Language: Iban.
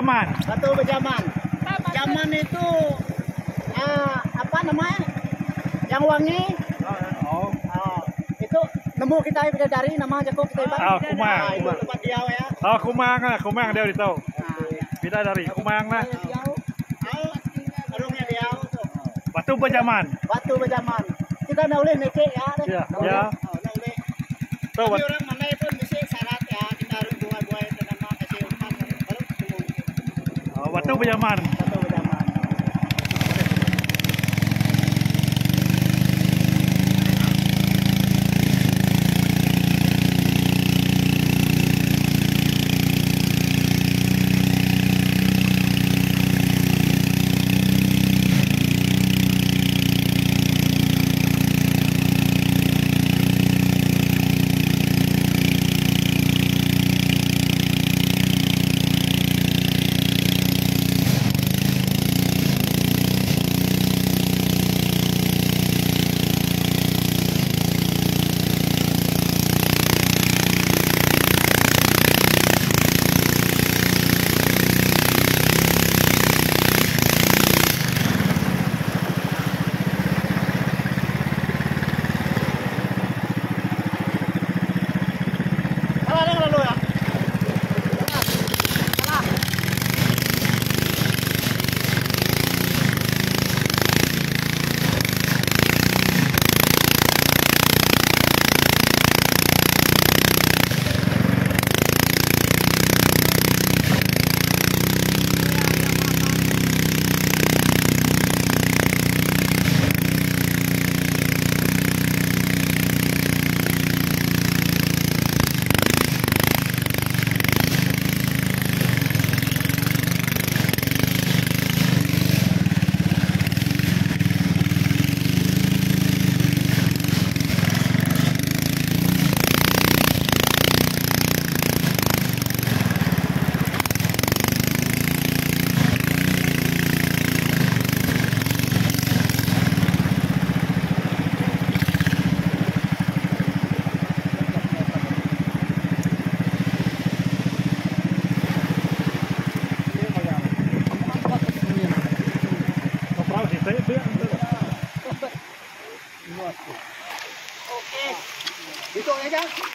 Bejaman. Batu Bejaman. Jaman itu uh, apa namanya? Yang wangi. Oh. Uh, itu nemu kita bidadari nama jaku kita iban. Ah, kumang. Ah, itu tempat diau ya. Oh, kumang lah, kumang dia ditu. Ah, ya. Bidadari, kumang lah. Diau. Au, arungnya diau tu. Batu Bejaman. Batu Bejaman. Kita enda ulih niki ya. Ya, Enda ulih. ya. Oh, enda ulih. Tu Tapi orang mandai pun bisi syarat ya kita harus buai-buai ke nama kasi umpan baru ketemu. Oh, Batu Bejaman. Batu Bejaman. Salah dia lalu ya. Salah. Salah. Okey. Duduk aja.